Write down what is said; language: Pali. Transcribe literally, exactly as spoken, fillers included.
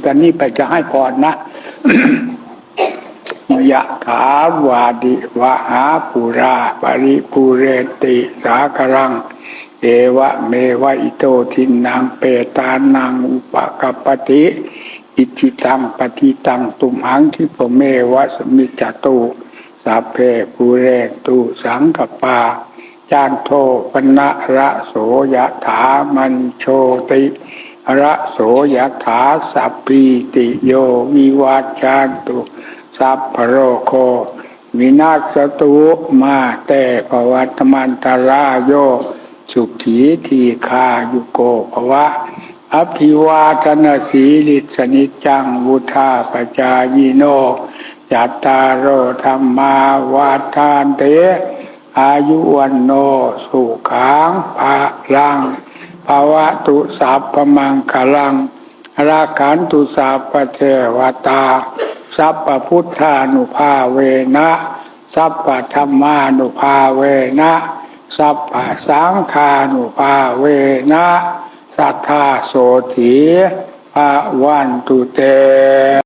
ตอนนี้ไปจะให้พรนะ Yathā vārivahā pūrā paripūrenti sāgaraṃ, evameva ito dinnaṃ petānaṃ upakappati. Icchitaṃ patthitaṃ tumhaṃ khippameva samijjhatu, sabbe pūrentu saṅkappā, cando paṇṇaraso yathā, maṇi jotiraso yathā, sabbītiyo vivajjantu, sabbarogo vinassatu, mā te bhavatvantarāyo, sukhī dīghāyuko bhava. Abhivādanasīlissa niccaṃ vuḍḍhāpacāyino, cattāro dhammā vaḍḍhanti, āyu vaṇṇo sukhaṃ balaṃ. Bhavatu sabbamaṅgalaṃ, rakkhantu sabbadevatā, sabbabuddhānubhāvena, sabbadhammānubhāvena, sabbasaṅghānubhāvena, sadā sotthī bhavantu te.